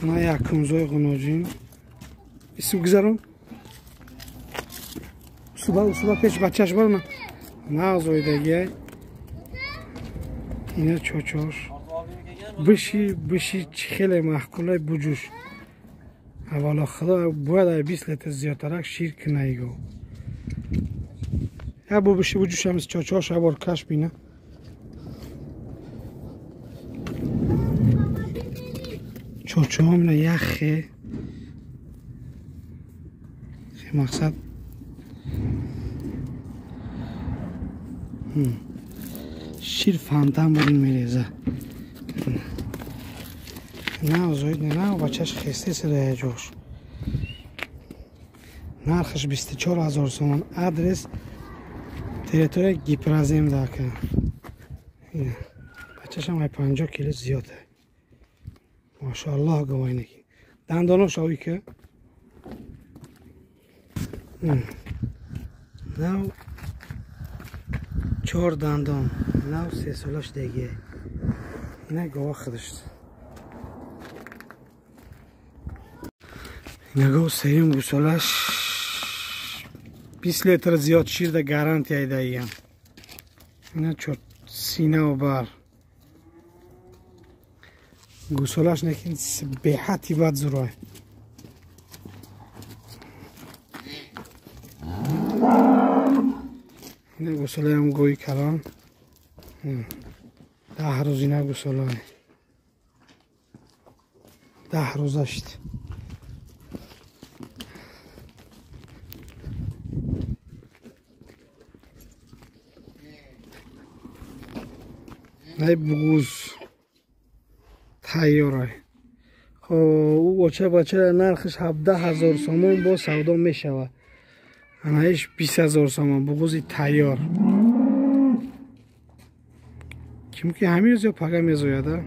На якумзои ғуноҷин. Ису гузарон. Усуба, усуба пеш бачаш бар на. Нағзоидагиай. Ина чочош. Биши, биши хеле маъқулай буҷуш. Аввало худо бояд ай 20 литр зиёдтарак шир кунай го. Я бу биши буҷуш ҳам чочош абор каш бина. Чочоам на яхе. Мақсад шир фонтан бурин мереза. На зоид на бачаш хесте сира ҷош. Нархаш 24 000 сомон. Адрес территория Гипрозем дака. Бачашам ай 50 кило зиёд. Машааллоҳ гувоҳинаки. Дандонош овӣ ки. Нав чор дандон, нав се солаш деге. Ина гова худаш. Ина гов сеюм гусолаш 20 литр зиёд шир да гарантия даиям. Ина чор синав бар. Гусолаш некин беҳати бад зурой. Ина гусолаям гои калон. 10 рӯз ина гусолай. 10 рӯза шид. Най бугуз тайёрай. Хоб, ӯ оча бача нархиш 17 000 сомон бо савдо мешавад. Анаиш 20 000 сомон буғузи тайёр. Ким ки ҳамин рӯз ё пага мезояда.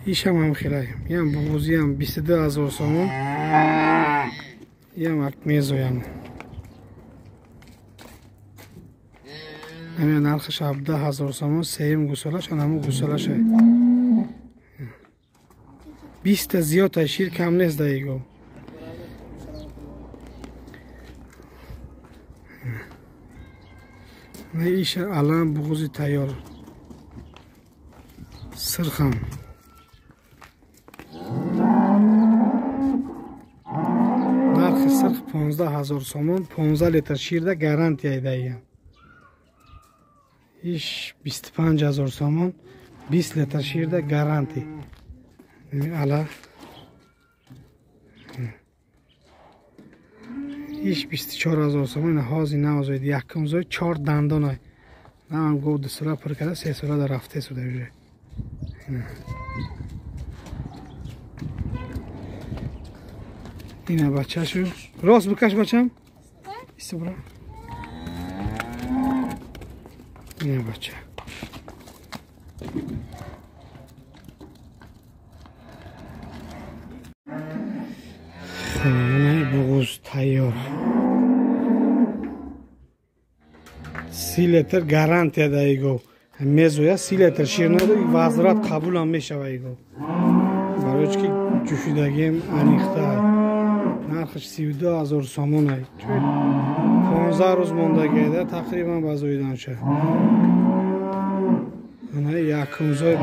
Ишам ҳам хелай. Ям буғузиам 22 000 сомон. Ям ак мезоянд. Ҳамин нархиш 17 000 сомон, сеюм гусолаш, анаму гусолаше. 20 зиёд шир кам нест даи гов. Иша алан буғузи тайёр. Сирхам. Нархи сирх 15 000 сомон, 15 литр ширда гарантия даиям. Иш 25 000 сомон, 20 литр ширда гарантия. Ала. Иш 24 000 сомон, ина ҳози навзоид, якум зоид, чор дандонай. Нам гов 2 сола пур карда, 3 сола дар рафте суда уже. Ина бачашу. Рост бикаш бачам. Исто бра. Ина бача. Ина буғуз тайёр. 30 литр гарантия даи гов. Мезоя 30 литр шир надо, возврат қабулам мешава и гов. Барои ки ҷӯшидагием аниқта. Нархаш 32 000 сомон ай. 15 рӯз мондагида тақрибан ба зоиданша. Ана якумзои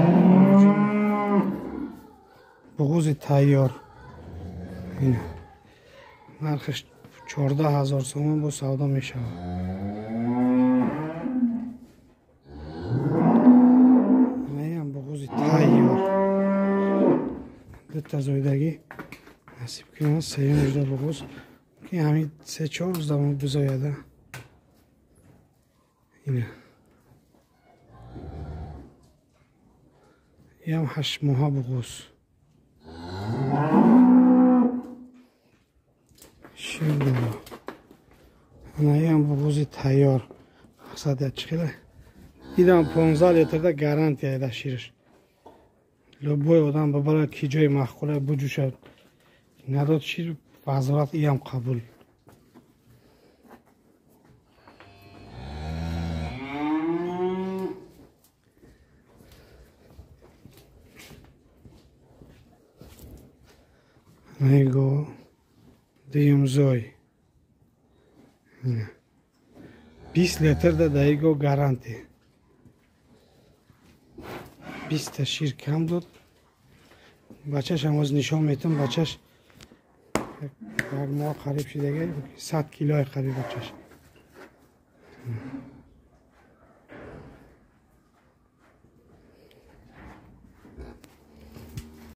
буғузи тайёр. Ина. Нархаш 14 000 сомон бо савдо мешавад. Анаям буғузи тайёр. Дута зоидагӣ насиб кунад, сеюм рӯзда буғуз. Ки ҳамин 3-4 рӯзда бизояда. Ина. Ям 8 моҳа буғуз. Шир дора. Анаям буғузи тайёр. Мақсад як чӣ Идам 15 литрда гарантия да шириш. Любой одам бибарад ки ҷои маъқула буҷӯшад. Надод шир возврат иам қабул. Го дуюмзой, 20 литр да даиго гарантия. 20-та шир кам дод. Бачашам оз нишон метам. Бачаш як моҳ қариб шидага, 100 килои қариб бачаш.